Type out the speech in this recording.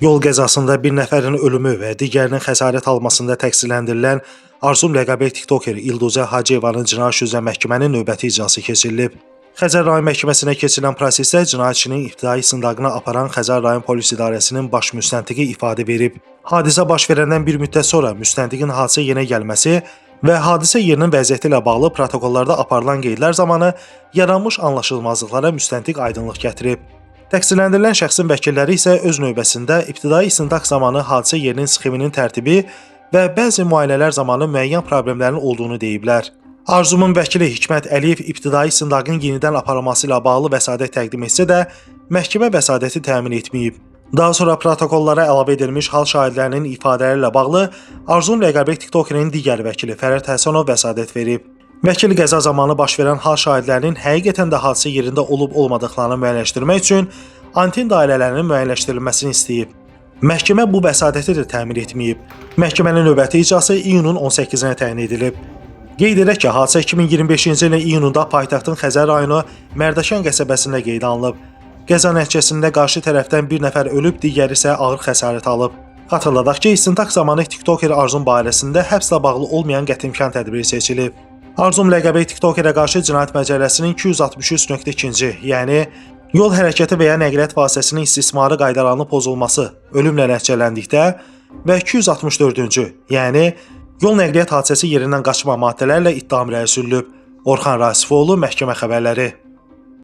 Yol qəzasında bir nəfərin ölümü və digərinin xəsarət almasında təqsirləndirilən Arzum ləqəbli TikToker İlduzə Hacıyevanın cinayət işi üzrə məhkəmənin növbəti iclası keçirilib. Xəzər rayon məhkəməsinə keçirilən prosesdə cinayət işinin ibtidai istintaqını aparan Xəzər rayon polis idarəsinin baş müstəntiqi ifadə verib. Hadisə baş verəndən bir müddət sonra müstəntiqin hadisə yerinə gəlməsi və hadisə yerinin vəziyyəti ilə bağlı protokollarda aparılan qeydlər zamanı yaranmış anlaşılmazlıqlara müstəntiq aydınlıq gətirib. Təqsirləndirilən şəxsin vəkilləri isə öz növbəsində ibtidai istintaq zamanı hadisə yerinin sxeminin tərtibi və bəzi müayinələr zamanı müəyyən problemlərin olduğunu deyiblər. Arzumun vəkili Hikmət Əliyev ibtidai istintaqın yenidən aparılması ilə bağlı vəsadət təqdim etsə də, məhkəmə vəsadəti təmin etməyib. Daha sonra protokollara əlavə edilmiş hal şahidlərinin ifadələri ilə bağlı Arzum ləqəbli TikTokerin digər vəkili Fərhad Həsənov vəsadət verib. Vəkil qəza zamanı baş verən hal şahidlərinin həqiqətən də hadisə yerində olub-olmadıqlarını müəyyənləşdirmək üçün anten dairələrinin müəyyənləşdirilməsini istəyib. Məhkəmə bu vəsadəti də təmin etməyib. Məhkəmənin növbəti iclası iyunun 18-nə təyin edilib. Qeyd edək ki, hadisə 2025-ci ilin iyununda paytaxtın Xəzər rayonu Mərdəkan qəsəbəsində qeydə alınıb. Qəza nəticəsində qarşı tərəfdən bir nəfər ölüb, digəri isə ağır xəsarət alıb. Xatırladaq ki, istintaq zamanı TikToker Arzum barəsində həbslə bağlı olmayan qətimkan tədbiri seçilib. Arzum ləqəbli TikTokerə qarşı Cinayət Məcəlləsinin 263.2-ci, yəni yol hərəkəti və ya nəqliyyat vasitəsinin istismarı qaydalarının pozulması ölümlə nəticələndikdə və 264-cü, yəni yol nəqliyyat hadisəsi yerindən qaçma maddələrlə ittiham irəli sürülüb. Orxan Rasifoğlu, məhkəmə xəbərləri.